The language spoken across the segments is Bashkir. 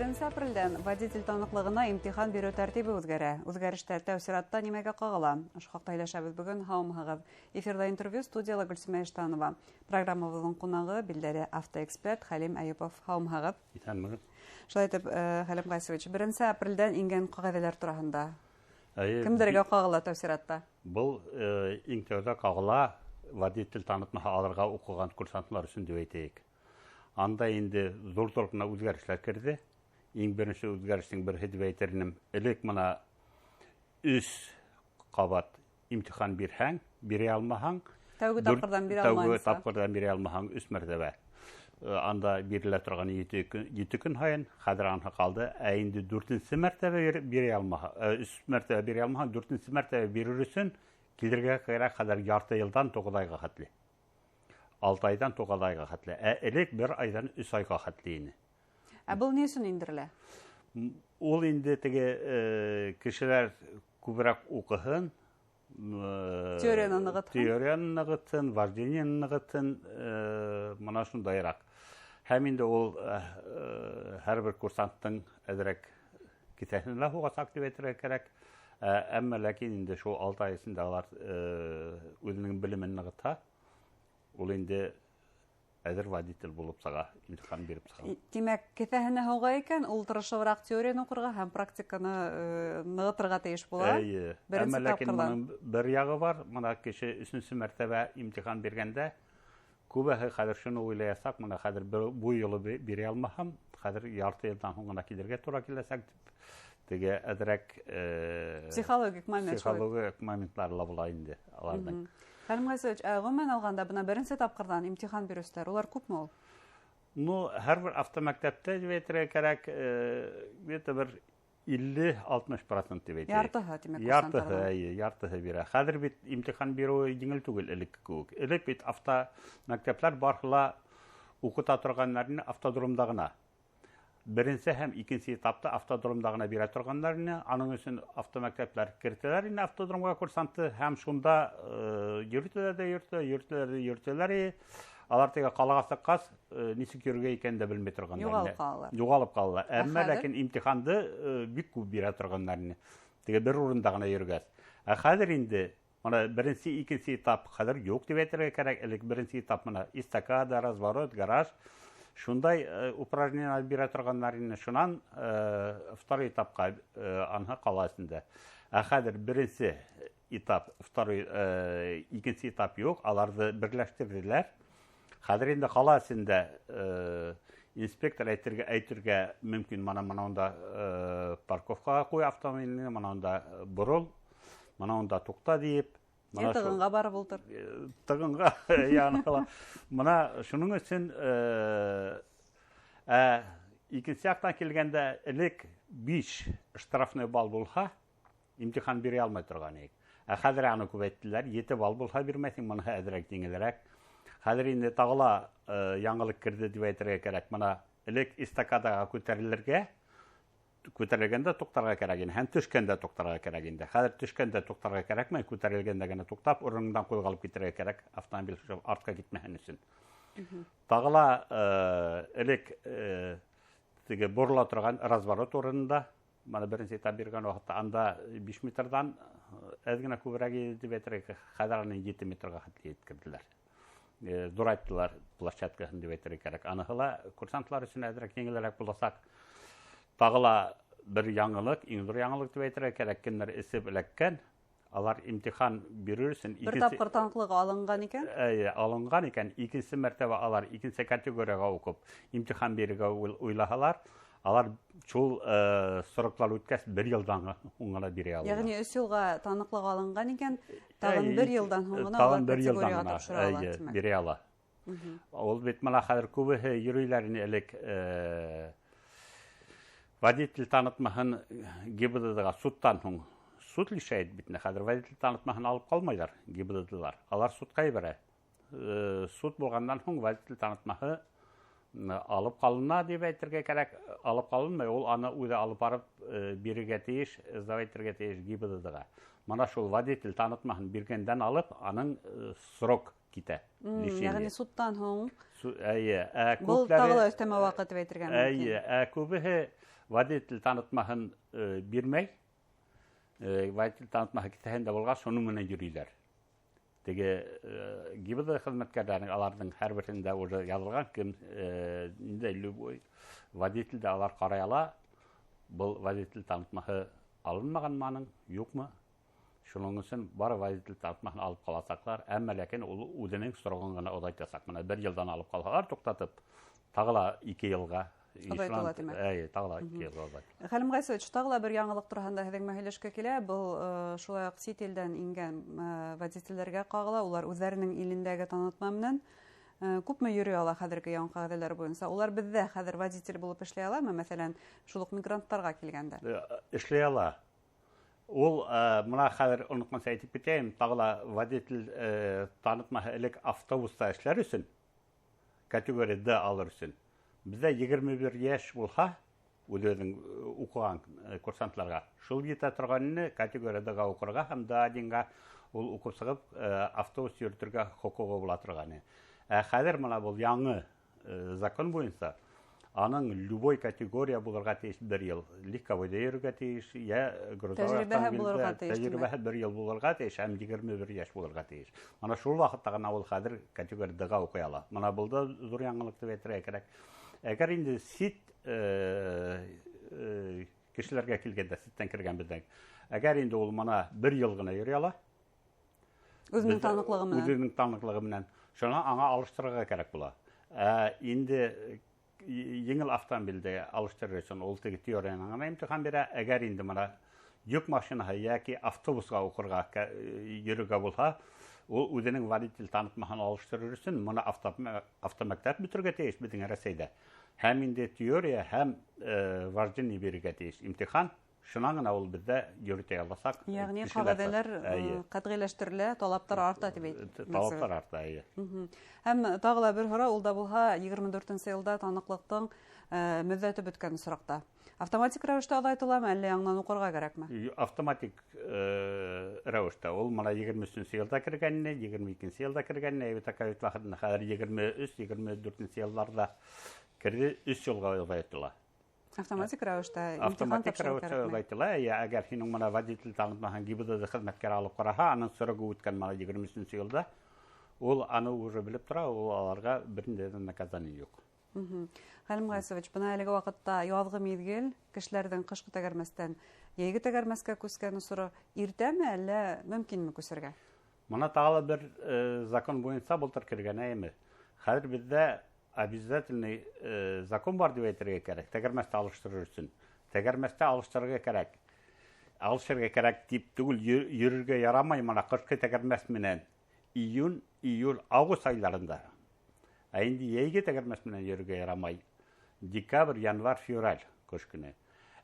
Беренсе апрелдән водитель таныҡлығына имтихан биреү тәртибе үҙгәрә. Үҙгәрештәр тәү сиратта нимәгә ҡағыла? Ошо хаҡта һөйләшәбеҙ бөгөн. Һаумыһығыҙ. Эфирҙа интервью, студияла Гөлсимә Иштанова. Программабыҙҙың ҡунағы билдәле автоэксперт Хәлим Әйүпов. Һаумыһығыҙ. Иҫәнмеһегеҙ. Шулай итеп, Хәлим Ҡайсович, беренсе апрелдән ингән ҡағиҙәләр тураһында. Кемдәргә ҡағыла тәү сиратта? Был иң тәүҙә ҡағыла водитель танытмаһы алырға уҡыған курсантлар өсөн тип әйтәйек. Анда инде ҙур-ҙур ғына үҙгәрештәр керҙе. Иң беренсе үҙгәрештең береһе тип әйтер инем. Элек мына 3 ҡабат имтихан бирһәң, бирә алмаһаң, Тәүге тапҡырҙан бирә тәүге алмайынса. тапҡырҙан бирә алмаһаң 3 мәртәбә. Анда бирелә торған 7 көн һайын, хәҙер анһы ҡалды. Ә инде дүртенсе мәртәбә бирә алмаһа, 3 мәртәбә бирә алмаһаң, дүртенсе мәртәбә бирер өсөн килергә кәрәк хәҙер ярты йылдан 9 айға хәтле. 6 айҙан 9 айға хәтле. Ә элек 1 айҙан 3 айға хәтле ине. Ә был ни өсөн индерелә? Ул инде теге кешеләр күберәк уҡыһын, Теорияны нығытһын. Теорияны нығытһын, вождениены нығытһын, мына шундайыраҡ. Һәм инде ул һәр бер курсанттың әҙерәк кеҫәһенә лә һуғасаҡ тип әйтергә кәрәк. Әммә ләкин инде шул 6 ай эсендә алар үҙенең белемен нығытһа, ул инде әҙер водитель булып сыға, имтихан биреп сыға. Тимәк, кеҫәһенә һуға икән, ул тырышыбыраҡ теорияны уҡырға һәм практиканы нығытырға тейеш була. Эйе. Беренсе Әммә ләкин тапҡырҙан. бының бер яғы бар. Мына кеше өсөнсө мәртәбә имтихан биргәндә, күбеһе хәҙер шуны уйлаясаҡ, мына хәҙер бу юлы бирә алмаһам, хәҙер ярты йылдан һуң ғына килергә тура киләсәк тип, теге әҙерәк Психологик момент шулай. психологик моментлар ла була инде аларҙың. Хәлим Ғайсович, ғөмүмән алғанда, бына беренсе тапҡырҙан имтихан биреүселәр, улар күпме ул? Һәр бер автомәктәптә тип әйтергә кәрәк, где-то бер илле-алтмыш процент тип әйтәйек. Яртыһы, тимәк, Яртыһы, курсанттарҙың. эйе, яртыһы бирә. Хәҙер бит имтихан биреүе еңел түгел элекке кеүек. Элек бит автомәктәпләр барыһы ла уҡыта торғаннарны автодромда ғына. Беренсе һәм икенсе этапта автодромда ғына бирә торғаннарны, аның өсөн автомәктәпләр кертәләр инде автодромға курсантты һәм шунда йөрөтәләр ҙә йөрөтәләр, йөрөтәләр ҙә йөрөтәләр. Алар теге ҡалаға сыҡҡас, нисек йөрөргә икәнен дә белмәй торғандар Юғалып инде. ҡалалар. Юғалып ҡалалар. Ә Әммә хәҙер? ләкин имтиханды бик күп бирә торғандар инде. Теге бер урында ғына йөрөгәс. Ә хәҙер инде мына беренсе, икенсе этап хәҙер юҡ тип әйтергә кәрәк. Элек беренсе этап мына эстакада, разворот, гараж. Шундай упражнение бирә торғандар инде. Шунан второй этапҡа анһы ҡала эсендә. Ә хәҙер беренсе этап, второй икенсе этап юҡ, аларҙы берләштерҙеләр. Хәҙер инде ҡала эсендә инспектор әйтергә мөмкин, мына унда парковкаға ҡуй автомобилен, мына унда борол, мына унда туҡта тиеп. Е, тығынға барып ултыр. Тығынға, яғни ҡала. Мына шуның өсөн икенсе яҡтан килгәндә элек 5 штрафной балл булһа, имтихан бирә алмай торған инек. Ә хәҙер аны күбәйттеләр, 7 балл булһа бирмәҫһең, мына әҙерәк еңелерәк. Хәҙер инде тағы ла яңылыҡ керҙе тип әйтергә кәрәк. Мына элек эстакадаға күтәрелгәндә туҡтарға кәрәк ине, һәм төшкәндә туҡтарға кәрәк инде. Хәҙер төшкәндә туҡтарға кәрәкмәй, күтәрелгәндә генә туҡтап, урыныңдан ҡуҙғалып китергә кәрәк, автомобиль артҡа китмәһен өсөн. Тағы ла элек теге борола торған разворот урынында, мына беренсе этап биргән ваҡытта анда 5 метрҙан әҙ генә күберәк ине тип әйтергә кәрәк, хәҙер аны 7 метрға хәтле еткерҙеләр. Ҙурайттылар площадкаһын тип әйтергә кәрәк. Аныһы ла курсантлар өсөн әҙерәк еңелерәк буласаҡ. Тағы ла бер яңылыҡ, иң ҙур яңылыҡ тип әйтергә кәрәк, кемдәр эсеп эләккән, алар имтихан бирер өсөн Бер икенсе тапҡыр таныҡлығы алынған икән? Эйе, алынған икән, икенсе мәртәбә алар икенсе категорияға уҡып имтихан бирергә уйлаһалар, алар шул сроклар үткәс бер йылдан һуң ғына бирә алалар. Йәғни өс йылға таныҡлығы алынған икән, тағын Эйе, бер йылдан һуң ғына тағын алар бер йылдан категорияға ғына, тапшыра ала, эйе, тимәк. бирә ала. Ул бит мына хәҙер күбеһе йөрөйләр ине элек водитель танытмаһын ГИБДД-ға судтан һуң. Суд лишает бит инде, хәҙер водитель танытмаһын алып ҡалмайҙар ГИБДД-лар. Алар судҡа ебәрә. Суд булғандан һуң водитель танытмаһы алып ҡалына тип әйтергә кәрәк, алып ҡалынмай, ул аны үҙе алып барып бирергә тейеш, сдавать итергә тейеш ГИБДД-ға. Мына шул водитель танытмаһын биргәндән алып, аның срок китә. Лишение. Йәғни судтан һуң. Әйе, Был күпләре тағы ла өҫтәмә ваҡыт тип әйтергә мөмкин. Әйе, күбеһе Водитель танытмаһын бирмәй. Водитель танытмаһы кеҫәһендә булғас, шуның менән йөрөйләр. Теге ГИБДД хеҙмәткәрҙәренең аларҙың һәр береһендә уже яҙылған кем ниндәй любой водитель дә алар ҡарай ала. Был водитель танытмаһы алынмағанмы аның, юҡмы? Шуның өсөн бары водитель танытмаһын алып ҡаласаҡлар, әммә ләкин ул үҙенең срогын ғына оҙайтасаҡ. Мына бер йылдан алып ҡалһалар туҡтатып, тағы ла 2 йылға оҙайтыла, тимәк. Эйе, тағы ла 2 йылға оҙайтыла. Хәлим Ғайсович, тағы ла бер яңылыҡ тураһында һеҙҙең менән һөйләшкә килә. Был шулай уҡ сит илдән ингән водителдәргә ҡағыла. Улар үҙҙәренең илендәге танытма менән күпме йөрөй ала хәҙерге яңы ҡағиҙәләр буйынса? Улар беҙҙә хәҙер водитель булып эшләй аламы, мәҫәлән, шул уҡ мигранттарға килгәндә? Эшләй ала. Ул мына хәҙер онотмаса әйтеп китәйем, тағы ла водитель танытмаһы элек автобуста эшләр өсөн, категория Д алыр өсөн, беҙҙә 21 йәш булһа, үҙебеҙҙең уҡыған курсантларға, шул етә торған ине категория Д-ға уҡырға һәм Д1-ға ул уҡып сығып, автобус йөрөтөргә хоҡуғы була торған ине. Ә хәҙер мына был яңы закон буйынса аның любой категория булырға тейеш бер йыл. Легковойда йөрөргә тейеш, йә грузовой Тәжрибәһе автомобилдә булырға тейеш, тимәк. тәжрибәһе бер йыл булырға тейеш һәм 21 йәш булырға тейеш. Мына шул ваҡытта ғына ул хәҙер категория Д-ға уҡый ала. Мына был да ҙур яңылыҡ тип әйтергә кәрәк. Әгәр инде сит кешеләргә килгәндә, ситтән кергән беҙҙән, әгәр инде ул мына бер йыл ғына йөрөй ала, Үҙенең беҙ таныҡлығы менән. Үҙенең таныҡлығы менән. Шуны аңа алыштырырға кәрәк була. Инде еңел автомобилде алыштырыр өсөн ул теге теорияны ғына имтихан бирә. Әгәр инде мына йөк машинаһы йәки автобусға уҡырға йөрөргә булһа, ул үҙенең водитель танытмаһын алыштырыр өсөн мына автомәктәп бөтөргә тейеш беҙҙең Рәсәйҙә. Һәм инде теория һәм вождение бирергә тейеш имтихан. Шунан ғына ул беҙҙә йөрөтә аласаҡ. Йәғни Кешеләр ҡағиҙәләр, Эйе. ҡәтғиләштерелә, талаптар арта тип әйт- Талаптар арта, эйе. Һәм тағы ла бер һорау, ул да булһа егерме дүртенсе йылда таныҡлыҡтың мөҙҙәте бөткән осраҡта. Автоматик рәүештә оҙайтыламы, әллә яңынан уҡырға кәрәкме? Автоматик рәүештә. Ул мына егерме өсөнсө йылда кергәнне, егерме икенсе йылда кергәнне, әйбәт ковид ваҡытында хәҙер егерме өс, егерме дүртенсе йылларҙа керҙе, өс йылға оҙайтыла. Автоматик рәүештә имтихан Автоматик тапшырыу рәүештә кәрәкме? оҙайтыла. Йә, әгәр һинең мына водитель танытмаһаң, ГИБДД хеҙмәткәре алып ҡараһа, аның срогы үткән мына егерме өсөнсө йылда, ул аны уже белеп тора, ул аларға бер ниндәй ҙә наказание юҡ. Хәлим Ғайсович, бына әлеге ваҡытта яҙғы миҙгел, кешеләрҙең ҡышҡы тәгәрмәстән йәйге тәгәрмәскә күскән осоро иртәме, әллә мөмкинме күсергә? Мына тағы ла бер закон буйынса былтыр кергән, әйеме? Хәҙер беҙҙә обязательный закон бар тип әйтергә кәрәк, тәгәрмәсте алыштырыр өсөн. Тәгәрмәсте алыштырырға кәрәк. Алыштырырға кәрәк тип түгел, йөрөргә ярамай мына ҡышҡы тәгәрмәс менән июнь, июль, август айларында. Ә инде йәйге тәгәрмәс менән йөрөргә ярамай. Декабрь, январь, февраль ҡыш көнө.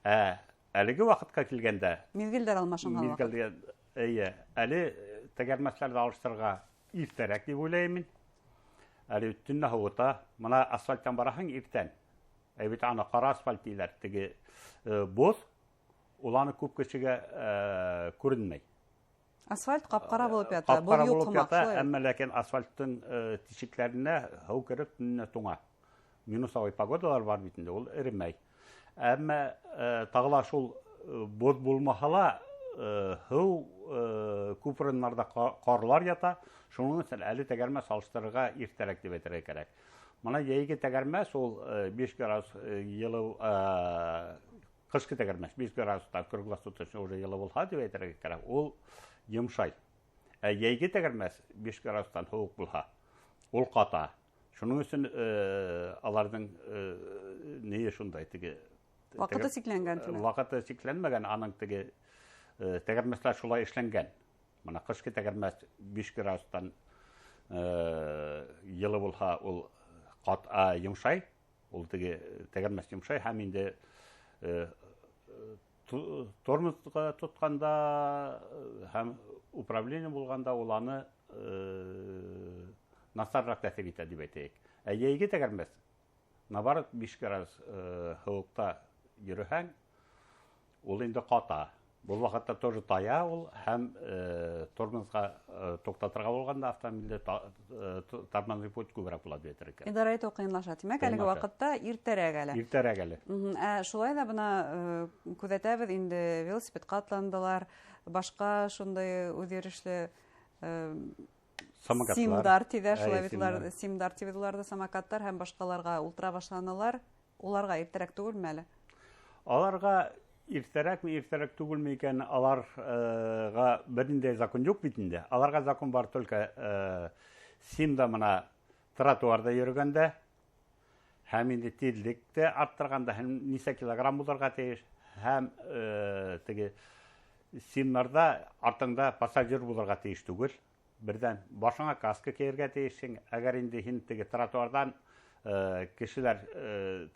Ә әлеге ваҡытҡа килгәндә Миҙгелдәр алмашынған ваҡыт. Миҙгелдәр, эйе, әле тәгәрмәсләрҙе алыштырырға иртәрәк тип уйлайым мин. Әле төнлә һыуыта, мына асфальттан бараһың иртән. Ә бит аны ҡара асфальт тиҙәр, теге боҙ, ул аны күп кешегә күренмәй. Асфальт ҡап-ҡара булып ята, боҙ Ҡап-ҡара юҡ булып һымаҡ, ята, шулай. әммә ләкин асфальттың тишектәренә һыу кереп төнлә туңа. Минусовый погодалар бар бит инде, ул эремәй. Әммә тағы ла шул боҙ булмаһа ла һыу күп урыннарҙа ҡарлар ята. Шуның өсөн әле тәгәрмәс алыштырырға иртәрәк тип әйтергә кәрәк. Мына йәйге тәгәрмәс ул 5 градус йылы ҡышҡы тәгәрмәс 5 градустан круглосуточно уже йылы булһа тип әйтергә кәрәк, ул йомшай. Ә йәйге тәгәрмәс 5 градустан һыуыҡ булһа, ул ҡата. Шуның өсөн аларҙың нейе шундай теге Ваҡыты сикләнгән тимәк. Ваҡыты сикләнмәгән, аның теге тәгәрмәсләр шулай эшләнгән. Мына ҡышҡы тәгәрмәс 5 градустан йылы булһа, ул йомшай, ул теге тәгәрмәс йомшай һәм инде тормозға тотҡанда һәм управление булғанда ул аны насарыраҡ тәьҫир итә тип әйтәйек. Ә йәйге тәгәрмәс, наоборот, 5 градус һыуыҡта йөрөһәң, ул инде ҡата. Был ваҡытта тоже тая ул һәм тормозға туҡтатырға булғанда автомобилде тормозной путь күберәк була тип әйтергә кәрәк. Идара итеү ҡыйынлаша. Тимәк, әлеге ваҡытта иртәрәк әле. Иртәрәк әле. Ә шулай ҙа бына күҙәтәбеҙ инде, велосипедҡа атландылар, башҡа шундай үҙйөрешлө самокатлар. Симдар тиҙәр, шулай бит улар, симдар тип уларҙы, самокаттар һәм башҡаларға ултыра башланылар. Уларға иртәрәк түгелме әле? Аларға иртәрәкме, иртәрәк түгелме икән, аларға бер ниндәй закон юҡ бит инде. Аларға закон бар только симда мына тротуарҙа йөрөгәндә һәм инде тиҙлекте арттырғанда һәм нисә килограмм булырға тейеш, һәм теге симнарҙа артыңда пассажир булырға тейеш түгел. Берҙән башыңа каска кейергә тейешһең. Әгәр инде һин теге тротуарҙан кешеләр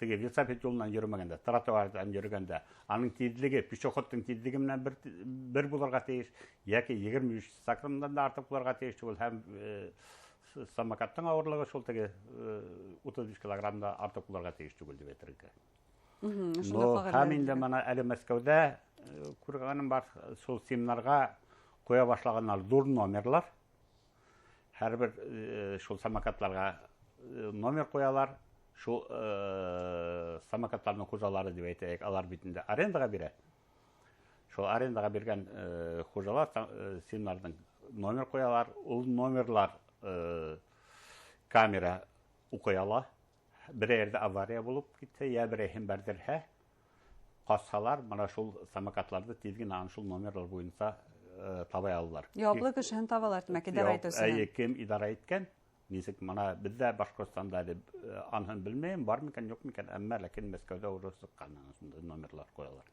теге велосипед юлынан йөрөмәгәндә, тротуарҙан йөрөгәндә, аның тиҙлеге пешеходтың тиҙлеге менән бер булырға тейеш, йәки 23 саҡрымдан да артыҡ булырға тейеш түгел, һәм самокаттың ауырлығы шул теге 35 килограммда артыҡ булырға тейеш түгел тип әйтергә кәрәк. Шунда ҡағыҙ Һәм бирелде. инде мына әле Мәскәүҙә күргәнем бар, шул симнарға ҡуя башлағандар ҙур номерлар. Һәр бер шул самокатларға номер ҡуялар. Шул самокатларның хужалары тип әйтәйек, алар бит инде арендаға бирә. Шул арендаға биргән хужалар симнарҙың номер ҡуялар. Ул номерлар камера уҡый ала. Берәй ерҙә авария булып китһә, йә берәйһен бәрҙерһә, ҡасһалар, мына шул самокатларҙы тиҙ генә ана шул номерлар буйынса таба алалар. Яуаплы кешеһен табалар, тимәк, идара итеүсеһен. Әйе, кем идара иткән? Нисек мына беҙҙә Башҡортостанда әле анһын белмәйем, бар микән, юҡ микән, әммә ләкин Мәскәүҙә уже сыҡҡан ана шундай номерлар ҡуялар.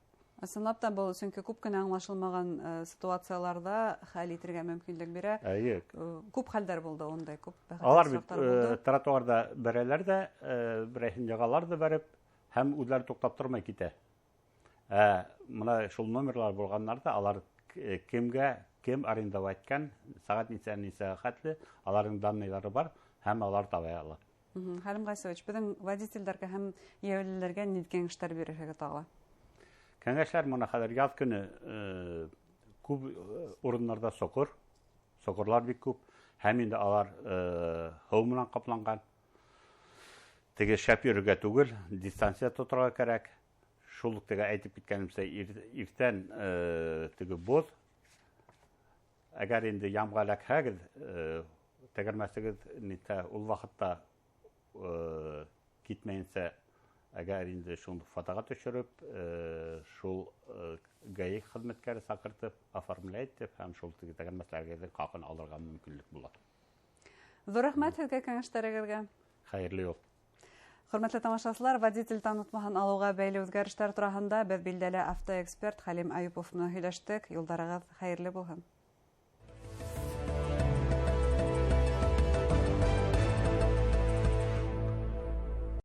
Ысынлап та был, сөнки күп кенә аңлашылмаған ситуацияларҙа хәл итергә мөмкинлек бирә. Әйе. Күп хәлдәр булды ундай, күп бәхетһеҙ Алар бит, осраҡтар булды. Тротуарҙа бәрәләр ҙә, берәйһен яғалар ҙа бәреп, һәм үҙҙәре туҡтап тормай китә. Мына шул номерлар булғандарҙа алар кемгә, кем арендовать иткән, сәғәт нисә, нисә хәтле, аларҙың данныйлары бар, һәм алар таба ала. Хәлим Ғайсович, беҙҙең водителдәргә һәм йәйәүлеләргә ниндәй кәңәштәр бирергә тағы ла? Кәңәшләр мына хәҙер яҙ көнө күп урыннарҙа соҡор, соҡорлар бик күп, һәм инде алар һыу менән ҡапланған. Теге шәп йөрөргә түгел, дистанция тоторға кәрәк. Шул уҡ теге әйтеп киткәнемсә, иртән теге боҙ. Әгәр инде ямға эләкһәгеҙ, тәгәрмәсегеҙ нитә, ул ваҡытта китмәйенсә, әгәр инде шуны фотоға төшөрөп, шул ГАИ хеҙмәткәре саҡыртып, оформлять итеп, һәм шул теге тәгәрмәсләргә хаҡын алырға мөмкинлек була. Ҙур рәхмәт һеҙгә кәңәштәрегеҙгә. Хәйерле юл. Хөрмәтле тамашасылар, водитель танытмаһын алыуға бәйле үҙгәрештәр тураһында беҙ билдәле автоэксперт Хәлим Әйүпов менән һөйләштек. Юлдарығыҙ хәйерле булһын.